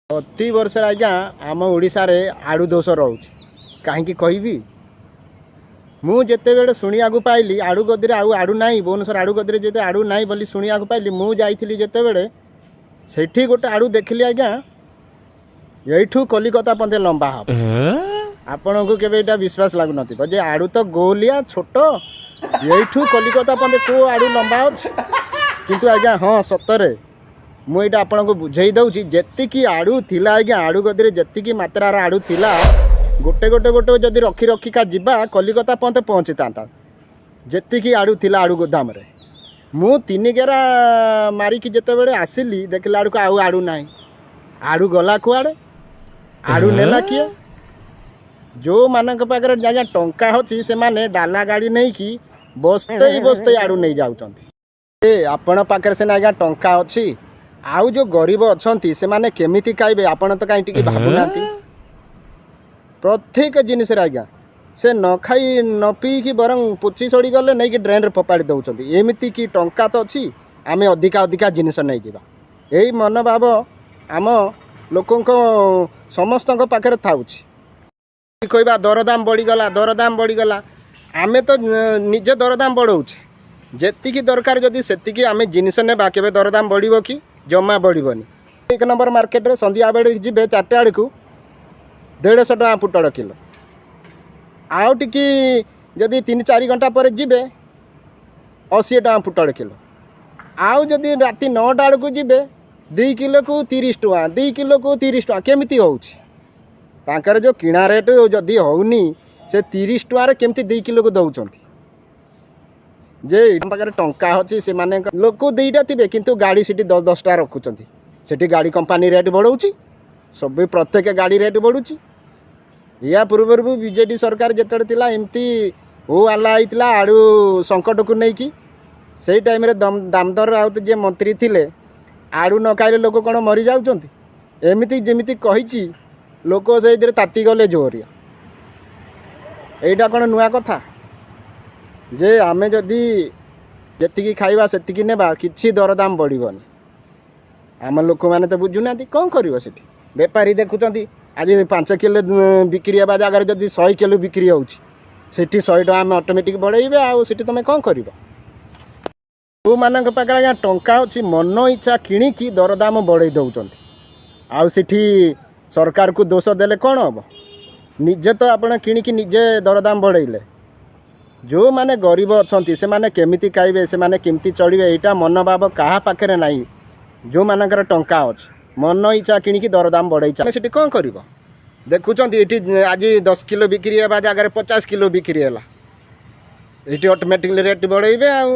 ପ୍ରତି ବର୍ଷରେ ଆଜ୍ଞା ଆମ ଓଡ଼ିଶାରେ ଆଳୁ ଦୋଷ ରହୁଛି। କାହିଁକି କହିବି? ମୁଁ ଯେତେବେଳେ ଶୁଣିବାକୁ ପାଇଲି ଆଳୁ ଗଦିରେ ଆଉ ଆଳୁ ନାହିଁ, ଭୁବନେଶ୍ୱର ଆଳୁ ଗଦିରେ ଯେତେ ଆଳୁ ନାହିଁ ବୋଲି ଶୁଣିବାକୁ ପାଇଲି, ମୁଁ ଯାଇଥିଲି ଯେତେବେଳେ ସେଠି ଗୋଟେ ଆଳୁ ଦେଖିଲି ଆଜ୍ଞା, ଏଇଠୁ କଲିକତା ପର୍ଯ୍ୟନ୍ତ ଲମ୍ବା ହେବ। ଆପଣଙ୍କୁ କେବେ ଏଇଟା ବିଶ୍ୱାସ ଲାଗୁନଥିବ ଯେ ଆଳୁ ତ ଗୋଲିଆ ଛୋଟ, ଏଇଠୁ କଲିକତା ପର୍ଯ୍ୟନ୍ତ କେଉଁ ଆଳୁ ଲମ୍ବା ଅଛି? କିନ୍ତୁ ଆଜ୍ଞା ହଁ, ସତରେ ମୁଁ ଏଇଟା ଆପଣଙ୍କୁ ବୁଝେଇ ଦେଉଛି। ଯେତିକି ଆଳୁ ଥିଲା ଆଜ୍ଞା, ଆଳୁ ଗଦିରେ ଯେତିକି ମାତ୍ରାର ଆଳୁ ଥିଲା, ଗୋଟେ ଗୋଟେ ଗୋଟେ ଯଦି ରଖି ରଖିକା ଯିବା, କଲିକତା ପର୍ଯ୍ୟନ୍ତ ପହଞ୍ଚିଥାନ୍ତା, ଯେତିକି ଆଳୁ ଥିଲା ଆଳୁ ଗୋଦାମରେ। ମୁଁ ତିନି ଗେରା ମାରିକି ଯେତେବେଳେ ଆସିଲି, ଦେଖିଲା ବେଳକୁ ଆଉ ଆଳୁ ନାହିଁ। ଆଳୁ ଗଲା କୁଆଡ଼େ? ଆଳୁ ନେଲା କିଏ? ଯେଉଁମାନଙ୍କ ପାଖରେ ଆଜ୍ଞା ଟଙ୍କା ଅଛି, ସେମାନେ ଡାଲା ଗାଡ଼ି ନେଇକି ବସ୍ତେଇ ବସ୍ତେଇ ଆଳୁ ନେଇଯାଉଛନ୍ତି। ଏ ଆପଣ ପାଖରେ ସିନା ଆଜ୍ଞା ଟଙ୍କା ଅଛି, ଆଉ ଯେଉଁ ଗରିବ ଅଛନ୍ତି ସେମାନେ କେମିତି ଖାଇବେ, ଆପଣ ତ କାହିଁ ଟିକେ ଭାବୁନାହାନ୍ତି। ପ୍ରତ୍ୟେକ ଜିନିଷରେ ଆଜ୍ଞା ସେ ନ ଖାଇ ନ ପିଇକି ବରଂ ପୋଚି ସଢ଼ି ଗଲେ ନେଇକି ଡ୍ରେନ୍ରେ ଫୋପାଡ଼ି ଦେଉଛନ୍ତି। ଏମିତି କି ଟଙ୍କା ତ ଅଛି, ଆମେ ଅଧିକା ଅଧିକା ଜିନିଷ ନେଇଯିବା, ଏଇ ମନୋଭାବ ଆମ ଲୋକଙ୍କ ସମସ୍ତଙ୍କ ପାଖରେ ଥାଉଛି। କହିବା ଦରଦାମ ବଢ଼ିଗଲା, ଦରଦାମ ବଢ଼ିଗଲା, ଆମେ ତ ନିଜେ ଦରଦାମ ବଢ଼ଉଛେ। ଯେତିକି ଦରକାର ଯଦି ସେତିକି ଆମେ ଜିନିଷ ନେବା, କେବେ ଦରଦାମ ବଢ଼ିବ କି? ଜମା ବଢ଼ିବନି। ଏକ ନମ୍ବର ମାର୍କେଟରେ ସନ୍ଧ୍ୟାବେଳେ ଯିବେ 4ଟା ବେଳକୁ, 150 ଟଙ୍କା ପୋଟଳ କିଲୋ। ଆଉ ଟିକେ ଯଦି 3-4 ଘଣ୍ଟା ପରେ ଯିବେ, 80 ଟଙ୍କା ପୋଟଳ କିଲୋ। ଆଉ ଯଦି ରାତି 9ଟା ବେଳକୁ ଯିବେ, 2 କିଲୋକୁ 30 ଟଙ୍କା, 2 କିଲୋକୁ 30 ଟଙ୍କା। କେମିତି ହେଉଛି? ତାଙ୍କର ଯେଉଁ କିଣା ରେଟ୍ ଯଦି ହେଉନି, ସେ 30 ଟଙ୍କାରେ କେମିତି 2 କିଲୋକୁ ଦେଉଛନ୍ତି? ଯେ ଆମ ପାଖରେ ଟଙ୍କା ଅଛି ସେମାନେ ଲୋକ 2ଟା ଥିବେ, କିନ୍ତୁ ଗାଡ଼ି ସେଠି 10 10ଟା ରଖୁଛନ୍ତି। ସେଠି ଗାଡ଼ି କମ୍ପାନୀ ରେଟ୍ ବଢ଼ଉଛି, ସବୁ ପ୍ରତ୍ୟେକ ଗାଡ଼ି ରେଟ୍ ବଢ଼ୁଛି। ୟା ପୂର୍ବରୁ ବି ବିଜେଡ଼ି ସରକାର ଯେତେବେଳେ ଥିଲା, ଏମିତି ହୋ ହାଲ୍ଲା ହେଇଥିଲା ଆଳୁ ସଙ୍କଟକୁ ନେଇକି। ସେଇ ଟାଇମ୍ରେ ଦାମୋଦର ରାଉତ ଯିଏ ମନ୍ତ୍ରୀ ଥିଲେ, ଆଳୁ ନ ଖାଇଲେ ଲୋକ କ'ଣ ମରିଯାଉଛନ୍ତି, ଏମିତି ଯେମିତି କହିଛି, ଲୋକ ସେଇଥିରେ ତାତିଗଲେ ଜୋରିଆ। ଏଇଟା କ'ଣ ନୂଆ କଥା ଯେ ଆମେ ଯଦି ଯେତିକି ଖାଇବା ସେତିକି ନେବା, କିଛି ଦରଦାମ ବଢ଼ିବନି? ଆମ ଲୋକମାନେ ତ ବୁଝୁନାହାନ୍ତି, କ'ଣ କରିବ ସେଠି? ବେପାରୀ ଦେଖୁଛନ୍ତି ଆଜି 5 କିଲୋ ବିକ୍ରି ହେବା ଜାଗାରେ ଯଦି 100 କିଲୋ ବିକ୍ରି ହେଉଛି, ସେଠି 100 ଟଙ୍କା ଆମେ ଅଟୋମେଟିକ୍ ବଢ଼େଇବେ। ଆଉ ସେଠି ତୁମେ କ'ଣ କରିବ? ଯେଉଁମାନଙ୍କ ପାଖରେ ଆଜ୍ଞା ଟଙ୍କା ଅଛି, ମନ ଇଚ୍ଛା କିଣିକି ଦରଦାମ ବଢ଼େଇ ଦେଉଛନ୍ତି। ଆଉ ସେଠି ସରକାରକୁ ଦୋଷ ଦେଲେ କ'ଣ ହେବ? ନିଜେ ତ ଆପଣ କିଣିକି ନିଜେ ଦରଦାମ ବଢ଼େଇଲେ। ଯେଉଁମାନେ ଗରିବ ଅଛନ୍ତି ସେମାନେ କେମିତି ଖାଇବେ, ସେମାନେ କେମିତି ଚଳିବେ, ଏଇଟା ମନୋଭାବ କାହା ପାଖରେ ନାହିଁ। ଯେଉଁମାନଙ୍କର ଟଙ୍କା ଅଛି, ମନ ଇଚ୍ଛା କିଣିକି ଦରଦାମ ବଢ଼େଇ ଚାଲେ, ସେଠି କ'ଣ କରିବ? ଦେଖୁଛନ୍ତି ଏଠି ଆଜି 10 କିଲୋ ବିକ୍ରି ହେବା ଜାଗାରେ 50 କିଲୋ ବିକ୍ରି ହେଲା, ଏଠି ଅଟୋମେଟିକଲି ରେଟ୍ ବଢ଼େଇବେ। ଆଉ